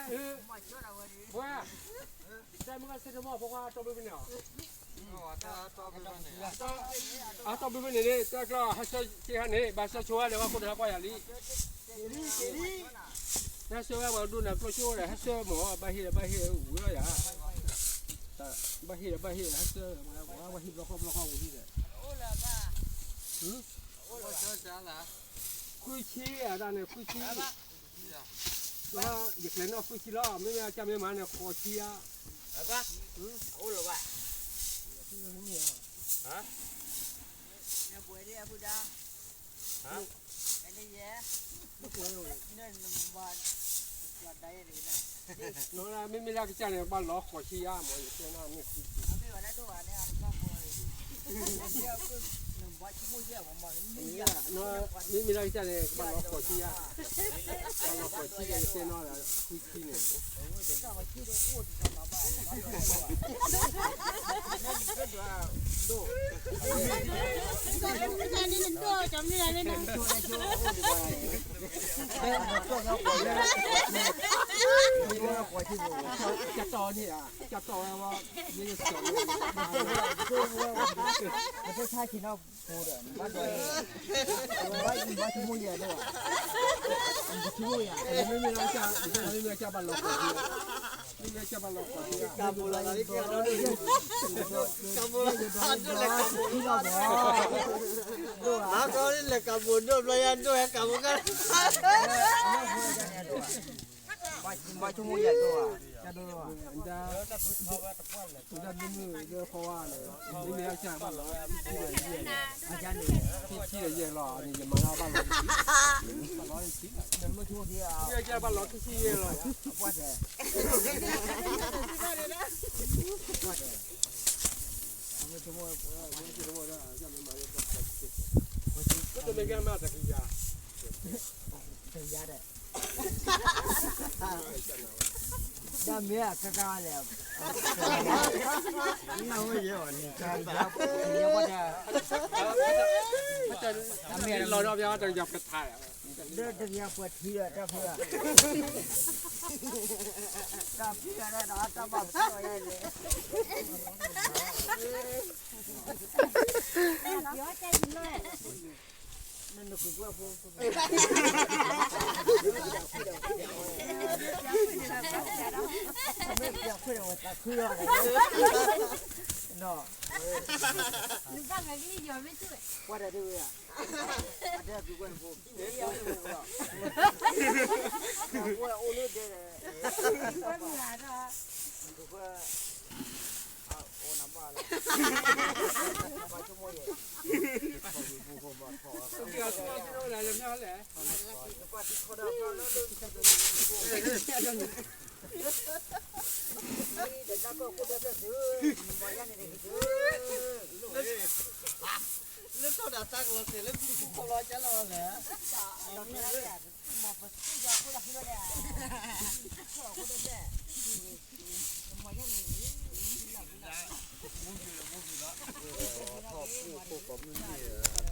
ပှၤ တၢ်မုၢ်ကဆ့တမီၢ်ဖိခွါတီဘုဘုန့ၣ်အီၤ, အတီဘုဘုန့ၣ်န့ၣ် တၢ်ကျီၢ်ဟဲဆၢက့ၤဟါန့ၣ် ဘၣ်ဆၢဆိဝဲဒီး ဝဲခိၣ်ဒီးဟဲကွၢ်ယၤလံ, တၢ်ဆၢဝဲပှၤဒိၣ်န့ၣ်ကျိၣ်ဆိဒီး ဟဲဆၢမၢ် ဘၣ်ဟ့ၣ်ဒီးဘၣ်ဟ့ၣ်ဝံၤလီၤယၤ, ဘၣ်ဟ့ၣ်ဒီးဘၣ်ဟ့ၣ် ဟဲဆၢ, ဝဲဟံၣ်ဘျီဃီဘျီဃီဝံၤလံဒီး, ဃုဆံအတၢ်န့ၣ် ဃုဆံ ယကျဲၤနီၣ်ဃုဆံလီၤ, မ့မ့ၢ်အကၢ်မ့ၢ်မၤန့ၣ် ဃိးဆံဧါ, အိၣ်လၢၤဘၣ်, မ့မ့ၢ်လၢကစၢ်န့ၣ် ကဘၣ်လီၤဃိးဆံဧါမး ယကျဲၤနီၣ်မ့ၢ်ဃုဆံ, မ့မ့ၢ်လၢကစၢ်န့ၣ် ကဘၣ်လီၤဃိးဆံဧါ, ကဘၣ်လီၤဃိးဆံဒီး ယကျဲၤနီၣ် ဃုဆံန့ၣ် ကတီၢ်န့ၣ်ဧါ, ကတီၢ်ဝဲ, ပတဆါက့ၤနီၣ်ဖိဒီး ဘၣ်ဒိး, ဘၣ်ဆိကမိၣ်ယဲၢ်ဒိၣ်, ပဆိကမိၣ်ယဲၢ်, မ့မ့ၢ်လၢကစၢ်ဘၣ်လီၤဃိးဆံ, မ့မ့ၢ်လၢကစၢ်ဘၣ်လီၤဃိးဆံ, ကဘၣ်လီၤဃိးဆံလီၤ, ကဘၣ်ဒိၣ်လၢကဘၣ်ဒိၣ်ဘျီယၤဒိၣ်ဟဲကဘၣ်ကါ ဘၣ်ဆိကမိၣ်ယဲၢ်ဒိၣ်ဧါ, မ့မ့ၢ်လၢကစၢ်ဘၣ်လီၤ, အန့ၣ် ယမၤလၢဘၣ်လီၤ, ဘၣ်လီၤ, ကစၢ်ဘၣ်လီၤခံဆံယဲၢ်လီၤ, အပှၢ်တဲ, တကယၤဒီး တၢ်မ့ၢ်အကကါလဲၣ်, လီၤဒီးပှၤတကယၤပထါ, တကယၤပှဲၤထံဒီးတၢ်ဖုး, တၢ်ဖုးဒီးတၢ်ဘၣ်ဖုးလီၤယဲၢ်န့ၣ် လၢထီၣ်ဒၣ်တၢ်ကလီၤတဲာ်လၢဘုခိၣ်ခီလီၤကၢ်လီၤလဲၣ်, မူကၠံလီၤမူကၠံလီၤ, ထီၣ်ပူၤဖိကိးမုၢ်နံၤ